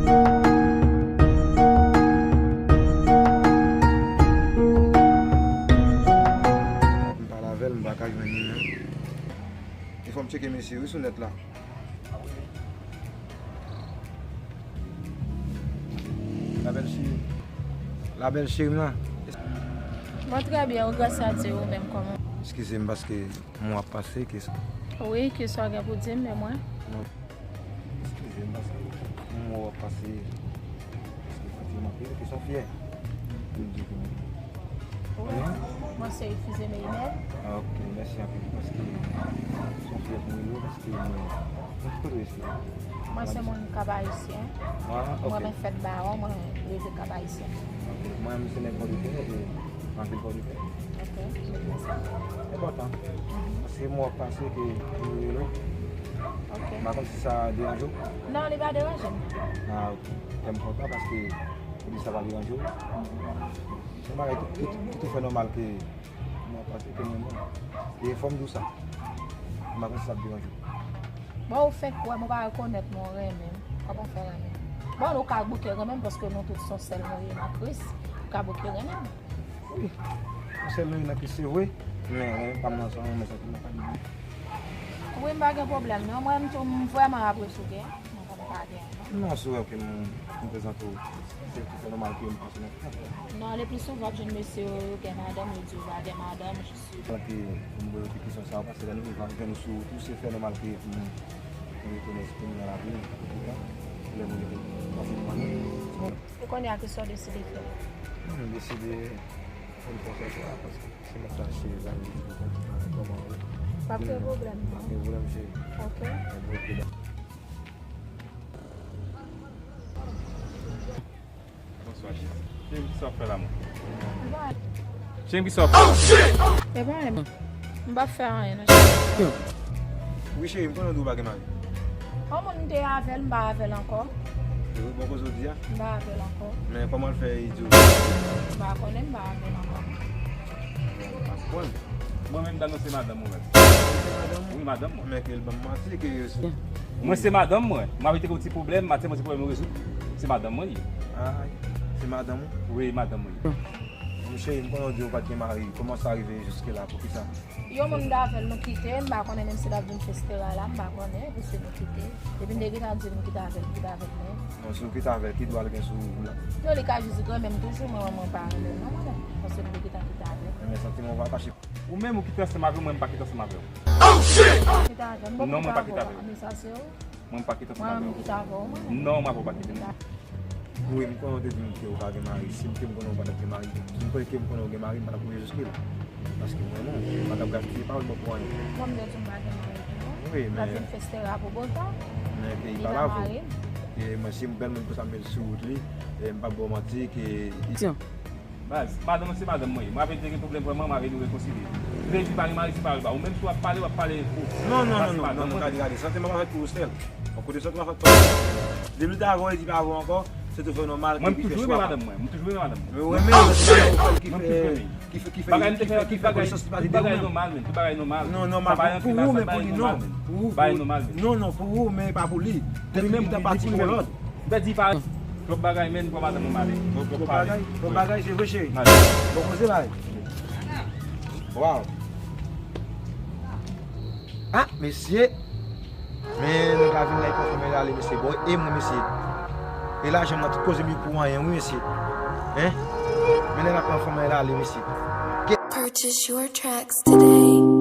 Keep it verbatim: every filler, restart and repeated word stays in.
M pale avè l, m pa ka jwenn li menm. E fò m tcheke mesye wi sou nèt la. La belle chérie. La belle chérie m nan. Mwen trè byen, wi, gras a Dye, ou menm kòman? Eskize m paske m wè w ap pase, kisa? Wi, kisa w gen pou di m, men mwen? Non. Eskize m paske m wè w ap pase, paske fatige m anpil, kisa w fè? Pou m di w pou mwen. Wi, mwen se Refize Meynèl. Ah, ok, mèsi anpil, paske se yon fiyète mwen ye, paske mwen, mwen ki kote w ye? Mwen se moun Kap Ayisyen. Ah, ok. Mwen, mwen fèt Bawon, mwen leve Kap Ayisyen. Ok, mwen, mwen se nèg Pòdepè, e anpil Pòdepè. Ok, se byen sa. Enpòtan. Mhm. Paske mwen pase ke nou rele. Ok. M pa konn si sa deranje w. Non, li pa deranje m. Ah, ok. Kè m kontan paske ou di sa pa deranje w. Mhm. Se yon bagay ki, ki, ki tou fè nòmal ke mwen panse ke mwen menm. E fò m di w sa. M pa konn si sa ap deranje w. Bon, ou fenk wè m, ou pa rekonèt mwen, ou renmen m. Kòman w fè renmen m? Bon, ou ka bouke renmen m paske nou tout se yon sèl nou ye nan Kris. Ou ka bouke renmen m. Wi. Yon sèl nou ye nan Kris, se vre. Men renmen pa m nan sa, renmen sa ki nan fè m. Wi, m pa gen pwoblèm, non. Mwen menm tou, m vrèman apresye w, gen. Mwen konn pa gen, non. Non, si w wè ke m, m prezante w, se tou fè nòmal ke m panse nan. Non, le pli souvan w ap jwenn mesye yo, yo gen madanm, yo di yo pa gen madanm, jis yo. Panse pou m poze w ti kesyon sa a, paske lè nou rive ap jwenn ou sou wout, se fè nòmal ke pou nou, pou nou retounen espri nou nan lavi nou, pou lè nou rive, panse nou pa gen. E kounye a, kisa w deside fè? Mwen deside fè m konfyans la, paske se mwen k chache zanmi pou kont mwen, kòman w ye? Pa gen pwoblèm, non. Pa gen pwoblèm, cheri. Ok. Mwen bloke la. Bonswa, cheri. Cheri, kisa w ap fè la, mwen? Cheri, kisa w ap fè? E pa anyen. M p ap fè anyen, non, cheri. Wi, cheri, m konnen w di w pa gen mari. Yon moun m te avè l, m pa avè l ankò. E wi, bon koze w di a. M pa avè l ankò. Men kòman l fè di w? M pa konnen, m pa avè l ankò. Bon, m pa konprann. Mwen menm, dam nan se madanm mwen menm. Se madanm ou? Wi, madanm mwen. Men ke l ban m manti ke se... Mwen se madanm mwen. M ap te gen yon ti pwoblèm, maten mwen ti pwoblèm nou rezoud. Se madanm mwen li ye. Ah, se madanm ou? Wi, madanm mwen li ye. Bon, cheri, m konnen w di w pa t gen mari. Kòman sa rive jiske la? Poukisa? Yon moun m t avè l, nou kite, m pa konnen menm si l ap vin fè stera la, m pa konnen, paske nou kite. Depi m te gentan di l m kite avè l, m kite avè l, men. Non, si w kite avè l, ki dwa l gen sou ou la? Non, li ka jis renmen m toujou, mwen, mwen pa renmen l, non, mwen menm. Paske m te gentan kite avè l. Men santiman w pa kache. Ou menm ou kite ansanm avè m, mwen m pa kite ansanm avè w. Kite avè m, bon, non, mwen pa kite avè w. Men sa se ou. Mwen m pa kite ansanm avè w. Mwen menm kite avè w, mwen menm. Non, mwen avè w pa kite. Wi, m konnen w te di m ke w pa gen mari. Si m te konnen w pa t ap gen mari, si m konnen ke m konnen w gen mari, m pa t ap rive jiske la. Paske mwen menm, m pa t ap gaspiye pawòl mwen pou anyen. Mwen m te di w m pa gen mari tou, non. Wi, men m ap vin fè stera pou bon tan. Men ke li pa la pou. E mwen, si m bèl moun konsa m met l sou wout li, e m p ap ba w manti ke... Baz, madanm mwen se madanm mwen ye. Mwen avè l te gen pwoblèm vrèman, mwen avè l nou rekonsilye. Li di pa gen mari, se pa l ba. Ou menm si w ap pale, w ap pale pou... Non, non, non, non, non, non, gade, gade. Santiman pa fèt pou ou, Stèl. Yon kote santiman fèt pou ou. Depi l te avè w, e di pa avè w ankò, se tou fè nòmal ke li fè chwa pa l. Mwen toujou renmen madanm mwen, mwen toujou renmen madanm mwen. Men ou renmen l, se sa w fè l ki fè, ki fè, ki fè, ki fè konesans li pa te de ou menm. Bagay nòmal, men, tout bagay nòmal. Non, nòmal pou ou, men pou li non. Pou ou, non, non, pou ou, men pa pou li. Depi li ta pati pou lòt. M pèdi pa twòp bagay, men, pou madanm mwen ale. Twòp bagay, twòp bagay, se vre, cheri. Bon koze la. Waw. Ah, mesye. Men nèg la vin la, li pran fanm mwen l ale, mesye. Bon, e mwen, mesye. E lajan m nan tout koze m yo pou anyen, wi, mesye. Hein? Men nèg la pran fanm mwen l ale, mesye. Purchase your tracks today.